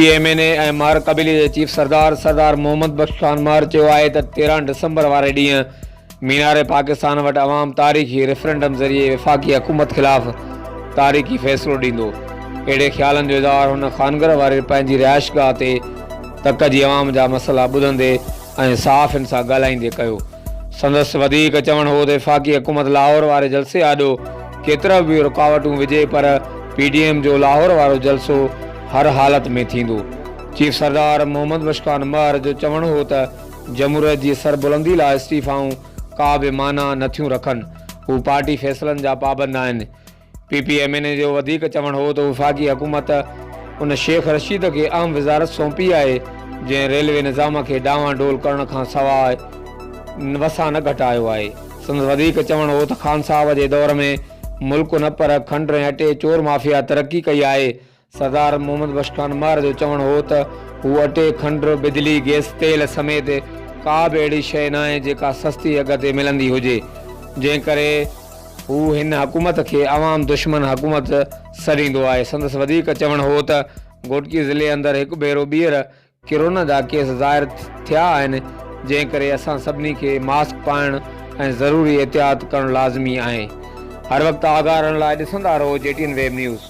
P M N A ۽ Mahar قبيلي جي chief سردار سردار محمد بخش خان مهر چيو آهي ته 13 ڊسمبر واري ڏينهن مينار پاڪستان وٽ عوام تاريخي ريفرنڊم ذريعي وفاقي حڪومت خلاف تاريخي فيصلو ڏيندو. اهڙي خيالن جو اظهار هن خانگهر واري پنهنجي رهائشگاهه تي تڪ جي عوام جا مسئلا ٻڌندي ۽ صحافين سان ڳالهائيندي ڪيو. سندس وڌيڪ چوڻ هو ته وفاقي حڪومت لاهور واري جلسي آڏو ڪيترا به رڪاوٽون وجهي پر پي ڊي ايم جو لاهور وارو جلسو هر حالت ۾ ٿيندو. چيف سردار محمد بخش خان مهر جو چوڻ هو ته جمهوريت جي سربلندي لاء استعيفائون ڪا به معنيٰ نه ٿيون رکن، هو پارٽي فيصلن جا پابند آهن. P P M N A جو وڌيڪ چوڻ هو ته وفاقي حڪومت ان شيخ رشيد کي اهم وزارت سونپي آهي جنهن ريلوي نظام کي ڊانوان ڊول ڪرڻ کان سواء وسان نه گهٽايو آهي. سندس وڌيڪ چوڻ هو ته خان صاحب جي دور ۾ ملڪ نه پر کنڊ ۽ اٽي چور مافيا ترقي ڪئي آهي، سردار محمد بخش خان مهر جو چوڻ هو ته هو اٽي، کنڊ، بجلي، گئس، تيل سميت ڪا به اهڙي شيء ناهي جيڪا سستي اگهه تي ملندي هجي، جنهن ڪري هو هن حڪومت کي عوام دشمن حڪومت سڏيندو آهي. سندس وڌيڪ چوڻ هو ته گهوٽڪي ضلعي اندر هڪ ڀيرو ٻيهر ڪرونا جا ڪيس ظاهر ٿيا آهن، جنهن ڪري اسان سڀني کي ماسڪ پائڻ ۽ ضروري احتياط ڪرڻ لازمي آهي. هر وقت آگاهه رهڻ لاء ڏسندا رهو جي ٽي اين ويب نيوز.